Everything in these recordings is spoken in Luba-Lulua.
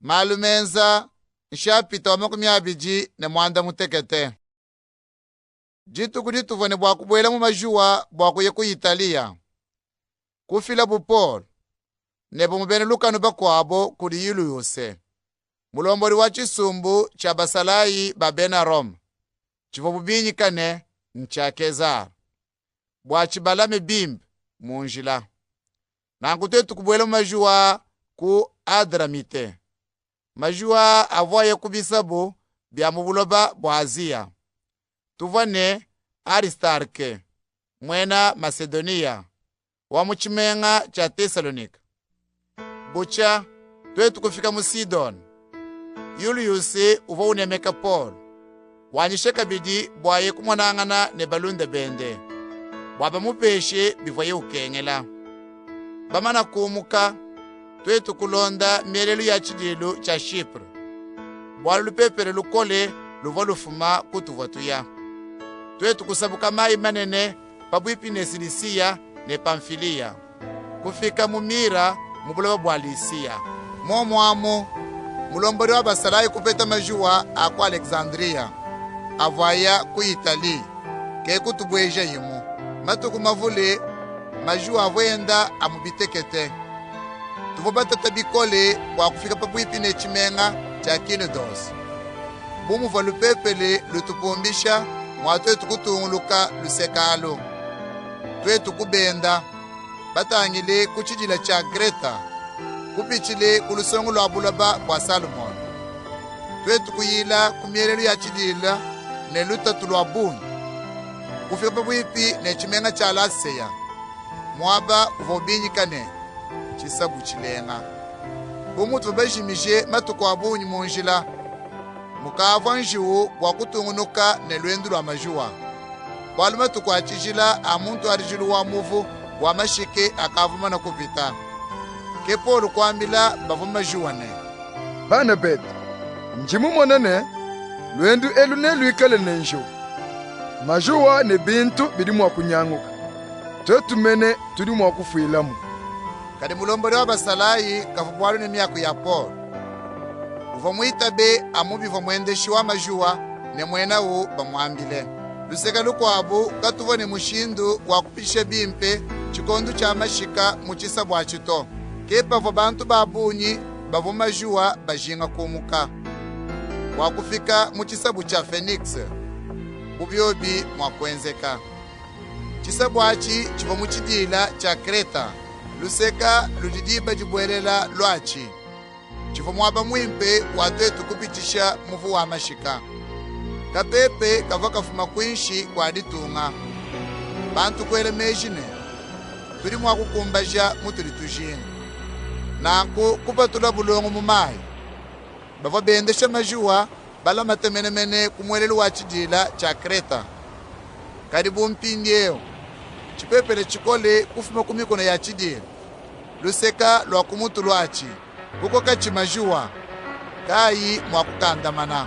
Malu menza nshapita wa 28. Dituku dituvua ne bua kubuela mu majuwa bua kuya ku Italiya, kufilabu Polu ne bamue bena lukanu bakuabu kudi Yuliyuse, mulombodi wa tshisumbu tshia basalayi ba bena Roma tshivuabu binyika ne, ntshia Kezare, bua tshibalame bimpe mu njila. Nanku tuetu kubuela mu majuwa ku Adramite, majuwa avua aya ku bisabu bia mu buloba bua Aziya. Tuvua ne Aristarke, muena Masedoniya, wa mu tshimenga tshia Tesalonike. Butshia, tuetu kufika mu Sidone. Yuliyuse uvua unemeka Polu, wanyisha kabidi bua aye kumonangana ne balunda bende, bua bamupeshe bivuaye ukengela. Bamana kumuka, tuetu kulonda mielelu ya tshidiilu tshia Shipre, bualu lupepele lukole luvua lufuma kutuvua tuya. Tuetu kusabuka mayi manene pabuipi ne Silisiya ne Pamfiliya, kufika mu Mira mu buloba bua Lisiya. Muomu amu, mulombodi wa basalayi kupeta majuwa a ku Aleksandriya avua aya ku Itali, ke kutubuejayimu. Matuku mavule majuwa avua enda amu bitekete. Tuvua batata bikole bua kufika pabuipi ne tshimenga tshia Kinidose. Bu muvua lupepele lutupumbisha mua tuetu kutunguluka luseke alu, tuetu kubenda batangile ku tshidila tshia Kreta, kupitshile ku lusongo lua buloba bua Salomone. Tuetu kuyila ku mielelu ya tshidila ne lutatu lua bungi, kufika pabuipi ne tshimenga tshia Laseya, muaba uvua ubinyika ne, Tshisabu tshilenga. Bu mutuvua bajimije matuku a bungi mu njila, mukavua njiwu bua kutungunuka ne luendu lua majuwa, bualu matuku a tshijila a mu ntuadijilu wa muvu wa mashike akavua mamane kupita. Ke Polu kuambila bavua mu majuwa ne, Bana betu, ndi mumone ne, luendu elu neluikale ne njiwu. Majuwa ne bintu bidi mua kunyanguka. Tuetu mene tudi mua kufuilamu. Kadi mulombodi wa basalayi kavua bualu ne miaku ya Polu. Uvua muitabe amu bivua muendeshi wa majuwa ne muenawu bamuambile. Luseke lukuabu katuvua ne mushindu wa kupitshisha bimpe tshikondu tshia mashika mu tshisabu atshi to. Ke pavua bantu ba bungi bavua mu majuwa bajinga kumuka bua kufika mu tshisabu tshia Fenikse, bu biobi mua kuenzeka. Tshisabu atshi tshivua mu tshidiila tshia Kreta, luseka ludi diba dibuelela luatshi. Tshivua muaba muimpe wa tuetu kupitshisha muvu wa mashika. Kapepe kavua kafuma kuinshi kua ditunga. Bantu kuela meji ne, tudi mua kukumbaja mutudi tujinga. Nanku kupatulabu luongo mu mayi. Bavua bendesha majuwa balamate menemene ku muelelu wa tshidiila tshia Kreta. Kadi bu mpindieu, tshipepele tshikole kufuma ku mikuna ya tshidiila, luseka lua ku mutu luatshi kukokatshi majuwa kaayi mua kukandamana.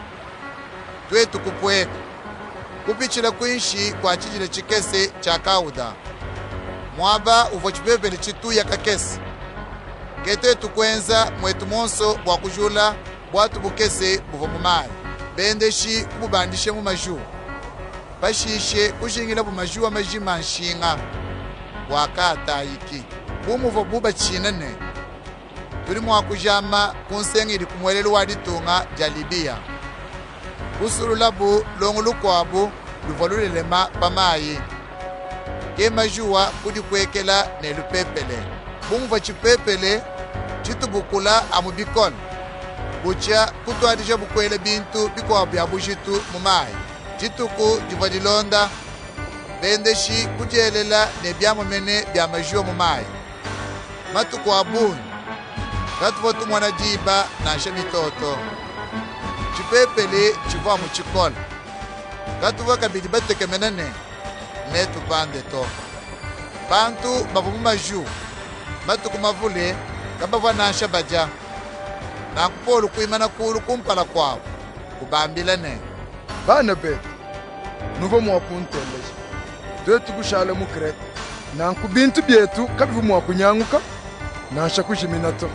Tuetu kupueka, kupitshila kuinshi kua tshidiila tshikese tshia Kauda, muaba uvua tshipepele tshituya kakese. Ke tuetu kuenza muetu muonso bua kujula buatu bukese buvua mu mayi, bendeshi kububandisha mu majuwa. Pashishe kujingilabu majuwa majima nshinga bua kaatayiki. Bu muvuabu batshina ne, tudi mua kujama ku nsenga idi ku muelelu wa ditunga dia Libiya, kusululabu luongo lukuabu luvua lulelema pa mayi. Ke majuwa kudipuekela ne lupepele. Bu muvua tshipepele tshitubukula amu bikole, butshia kutuadijabu kuela bintu bikuabu bia bujitu mu mayi. Dituku divua dilonda, bendeshi kudielela ne biamua mene bia majuwa mu mayi. Matuku a bungi katuvua tumona diba nansha mitoto. Tshipepele tshivua amu tshikole. Katuvua kabidi batekemene ne, netupande to. Bantu bavua mu majuwa matuku mavule kabavua nansha badia. Nanku Polu kuimana kulu kumpala kuabu, ubambila ne, Bana betu, nuvua mua kunteleja, tuetu kushala mu Krete. Nanku bintu bietu kabivua mua kunyanguka, nansha kujimina to.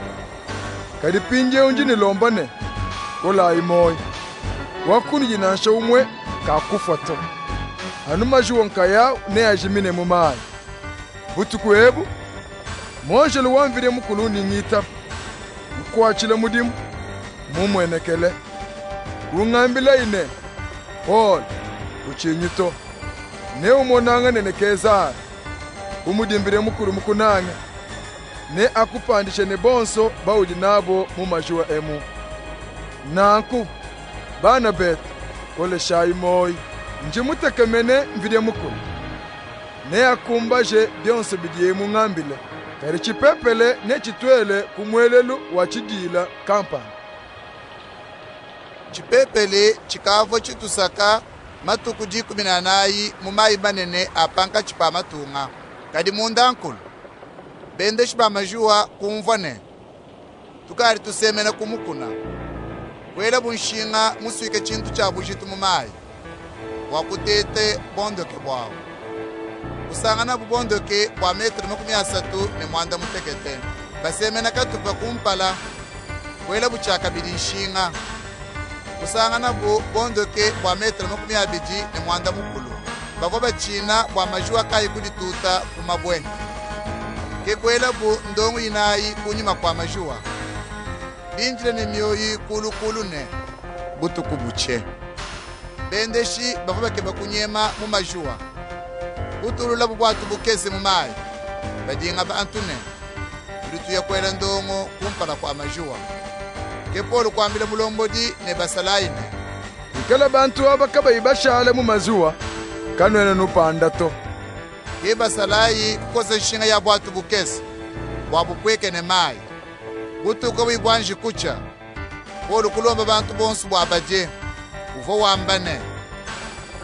Kadi mpindiewu ndi nulomba ne, kolayi muoyi. Wa kunudi nansha umue kakufua to. Anu majuwa nkayawu neajimine mu mayi. Butuku ebu, muanjelu wa Mvidi Mukulu undi ngitaba, nkuatshila mudimu, mmumuenekele. Kungambilaye ne, Polu, kutshinyi to. Neumonangane ne Kezare. Bu mudi Mvidi Mukulu mukunange, neakupandishe ne bonso baudi nabo mu majuwa emu. Nanku, bana betu, koleshayi muoyi. Ndi mutekemene Mvidi Mukulu. Neakumbaje bionso bidiye mungambile. Kadi tshipepele netshituele ku muelelu wa tshidiila kampanda. Tshipepele tshikavua tshitusaka matuku 14 mu mayi manene a pankatshi pa matunga. Kadi mundankulu, bendeshi ba majuwa kumvua ne, tukadi tusemena ku mukuna. Kuelabu nshinga musuike tshintu tshia bujitu mu mayi bua kutete bondoke buawu. Kusanganabu bondoke bua metre 38. Basemena katupa kumpala, kuelabu tshiakabidi nshinga. Kusanganabu bondoke bua metre 29. Bavua batshina bua majuwa kayi kudituta ku mabue. Ke kuelabu ndongo inayi kunyima kua majuwa. Bindile ne mioyi kulukulu ne butuku butshie. Bendeshi bavua bakeba kunyema mu majuwa. Kutululabu buatu bukese mu mayi. Badinga bantu ne, tudi tuya kuela ndongo kumpala kua majuwa. Ke Polu kuambila mulombodi ne basalayi ne, Bikala bantu aba kabayi bashale mu mazuwa, kanuena nupanda to. Ke basalayi kukosa nshinga ya buatu bukese bua bupueke ne mayi. Butuku kabuyi buanji kutshia, Polu kulomba bantu bonso bua badie. Uvua wamba ne,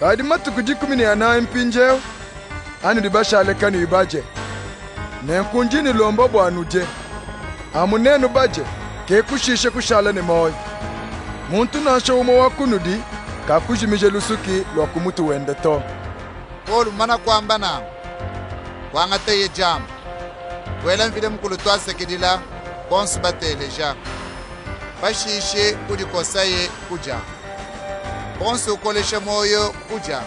Kadi matuku 14 mpindieu anudi bashale kanuyi badie. Nenku ndi nulomba bua nudie. Amu nenu badie, ke kushisha kushala ne muoyo. Muntu nansha umue wa kunudi kakujimija lusuki lua ku mutu wende to. Polu mumana kuamba nanku, kuangataye diampa, kuela Mvidi Mukulu tuasakidila, bonsu bateleja. Pashishe kudikosaye kudia. Bonsu ukolesha muoyo kudia.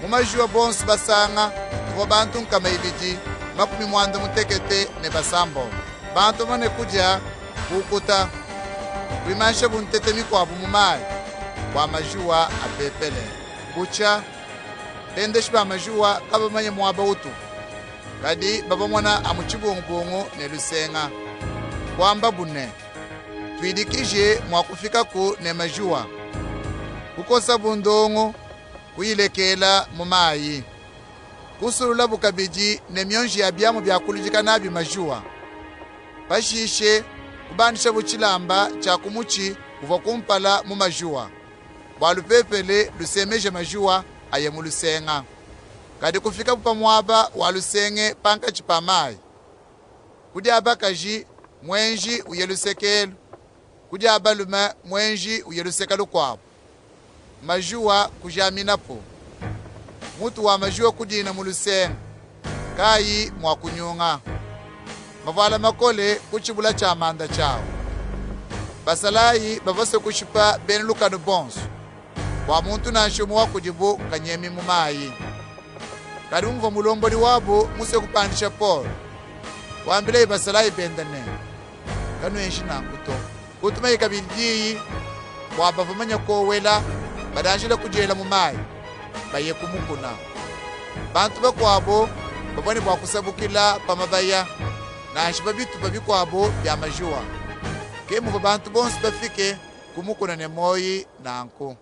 Mu majuwa bonsu basanga tuvua bantu 296. Bantu bamane kudia kukuta, kuimanshabu ntete mikuabu mu mayi bua majuwa apepele. Butshia, bendeshi ba majuwa kabamanye muaba utu, kadi bavua amu tshibungubungu ne lusenga. Kuambabu ne, tuidikije mua kufikaku ne majuwa. Kukosabu ndongo, kuyilekela mu mayi. Kusululabu kabidi ne mionji ya biamu bia kuludika nabi majuwa. Pashishe kubandishabu tshilamba tshia ku mutshi uvua kumpala mu majuwa, bua lupepele lusemeje majuwa aye mu lusenga. Kadi kufikabu pa muaba wa lusenge pankatshi pa mayi. Kudia bakaji mwenji uye lusekelu, kudia balume mwenji uye luseka lukuabu. Majuwa kujaminapo. Mutu wa majuwa kudina mu lusenga, kayi mua kunyunga. Mavuala makole kutshibula tshia manda tshiawu. Basalayi bavua kushipa bena lukanu bonso, bua muntu nansha umue wa kudibu kanyemi mu mayi. Kadi muvua mulombodi wabu musue kupandisha Polu, kuambilaye basalayi bende ne, kanuenji nanku to. Kutumaye kabidi diyi bua bavua manya kowela badanjila kudiela mu mayi, baye ku mukuna. Bantu bakuabu bavua ne bua kusabukila pa mabaya, nansha pa bitupa bikuabu bia majuwa. Ke muvua bantu bonso bafike ku mukuna ne muoyi nanku.